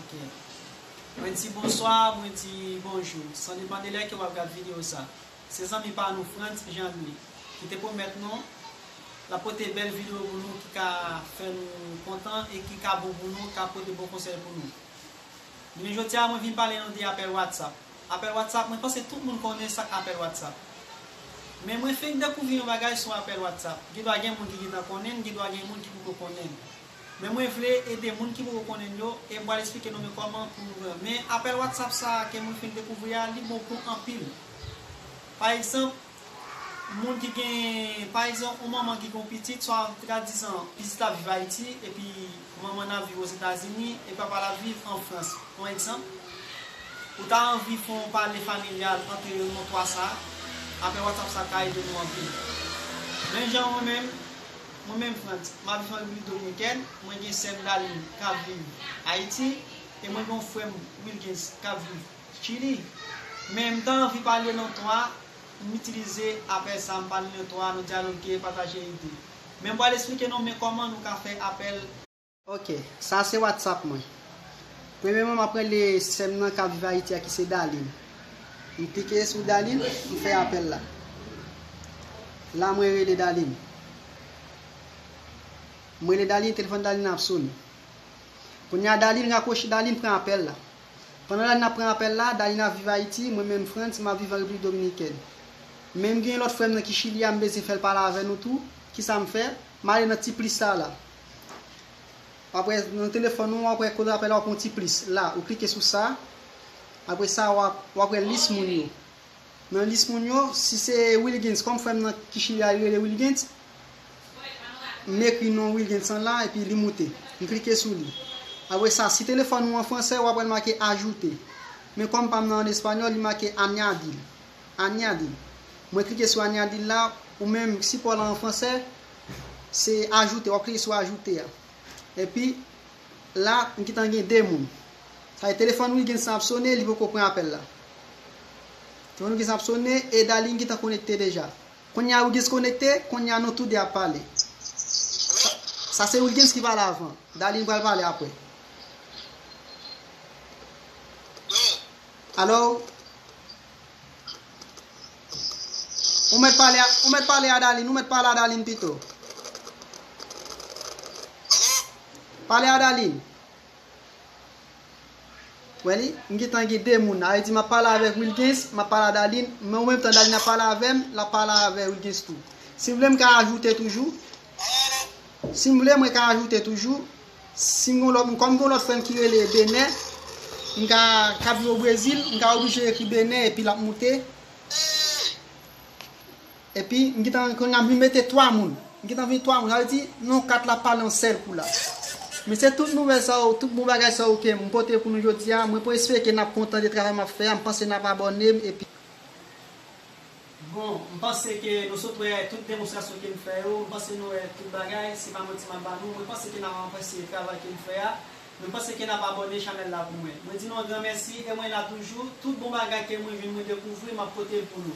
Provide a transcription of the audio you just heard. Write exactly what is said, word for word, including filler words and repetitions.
Ok. Mwen di bonswa, mwen di bonjou. San depann de lè ke w ap gad videyo sa. Se zanmi pa nou Frantz Jean Louis ki te pwomèt nou l ap pote bèl videyo pou nou ki ka fè nou kontan e ki ka bon pou nou, ka pote bon konsèy pou nou. Men jodi a mwen vin pale nou de apèl WhatsApp. Apèl WhatsApp, mwen panse tout moun konnen sa k apèl WhatsApp. Men mwen fenk dekouvri yon bagay sou apèl WhatsApp. Gen dwa gen moun ki gentan konnen l, gen dwa gen moun ki poko konnen l. Men mwen vle ede moun ki poko konnen l yo, e m pral esplike nou men kòman pou nou fè. Men apèl WhatsApp sa a ke mwen fenk dekouvri a, li bon pou anpil. Pa egzanp, moun ki gen, pa egzanp, yon manman ki gen yon pitit, swa, ta ka di sa, pitit la ap viv Ayiti, epi manman n ap viv Ozetazini, e papa l ap viv an Frans. Yon egzanp, ou ta anvi fè yon pale familyal ant yo nan twa sa, apèl WhatsApp sa ka ede nou anpil. Men jan mwen menm, mwen menm Frantz, m ap viv an Repiblik Dominikèn, mwen gen sè m Darline k ap viv Ayiti, e mwen gen yon frè m Wilgens k ap viv Chili. Men m ta anvi pale nan twa, m itilize apèl sa, m pale nan twa, nou dyaloge, pataje ide. Men m pral esplike nou men kòman nou ka fè apèl. Ok, sa se WhatsApp mwen. Premyèman, m ap rele sè m nan k ap viv Ayiti a ki se Darline. M klike sou Darline, m fè apèl la. La mwen rele Darline. Mwen rele Darline, telefòn Darline ap sonnen. Kounye a Darline rakwoche, Darline pran apèl la. Pandan Darline ap pran apèl la, Darline ap viv Ayiti, mwen menm Frantz, m ap viv an Repiblik Dominikèn. Men m gen lòt frè m nan ki Chili a, m bezwen fè l pale avè nou tou. Kisa m fè? M ale nan ti plis la la. Apre, nan telefòn ou, w ap wè kote apèl la, w ap wè yon ti plis la, ou klike sou sa. Apre sa, w ap, w ap wè lis moun yo. Nan lis moun yo, si se Wilgens, kòm frè m nan ki Chili a, li rele Wilgens, m ekri non Wilgens lan la, epi li moute. M klike sou li. Apre sa, si telefòn ou an fransè, w ap wè l make ajoute. Men kòm pa m nan an espanyòl, li make añadir. Añadir. Mwen klike sou añadir la, ou menm, si pa w la an fransè, se ajoute, w ap klike sou ajoute a. Epi, la, m gentan gen de moun. Sa vle telefòn Wilgens lan ap sonnen, li poko pran apèl la. Telefòn Wilgens lan ap sonnen, e Darline gentan konekte deja. Kounye a Wilgens konekte, kounye a nou tou de ap pale. Sa, sa se Wilgens ki pale avan. Darline pral pale apre. Alo? Ou mèt pale a, ou mèt pale a Darline, ou mèt pale a Darline pito. Pale a Darline. Wè li, m gentan gen de moun. Sa vle di m ap pale avèk Wilgens, m ap pale a Darline, men an menm tan Darline ap pale avè m, l ap pale avè Wilgens tou. Si w vle, m ka ajoute toujou. Si m vle, mwen ka ajoute toujou. Si m gon lòt, kòm gon lòt frè m ki rele Benè, m ka, k ap viv o Brezil, m ka oblije ekri Benè epi l ap moute. Epi, m gentan, kounye a m vin mete twa moun. M gentan vin twa moun. Sa vle di, nan kat la pale yon sèl kou la. Men se tout nouvèl sa yo, tout bon bagay sa yo ke m pote pou nou jodi a. Mwen espere ke n ap kontan de travay m ap fè a. M panse n ap abòne m epi. Bon, m panse ke nou sot wè tout demonstrasyon ke m fè yo, m panse nou wè tout bagay, se pa manti m ap ba nou, mwen panse ke n ap apresye travay ke m fè a, mwen panse ke n ap abòne chanèl la pou mwen. Mwen di nou yon gran mèsi e mwen la toujou, tout bon bagay ke mwen jwenn mwen dekouvri, m ap pote l pou nou.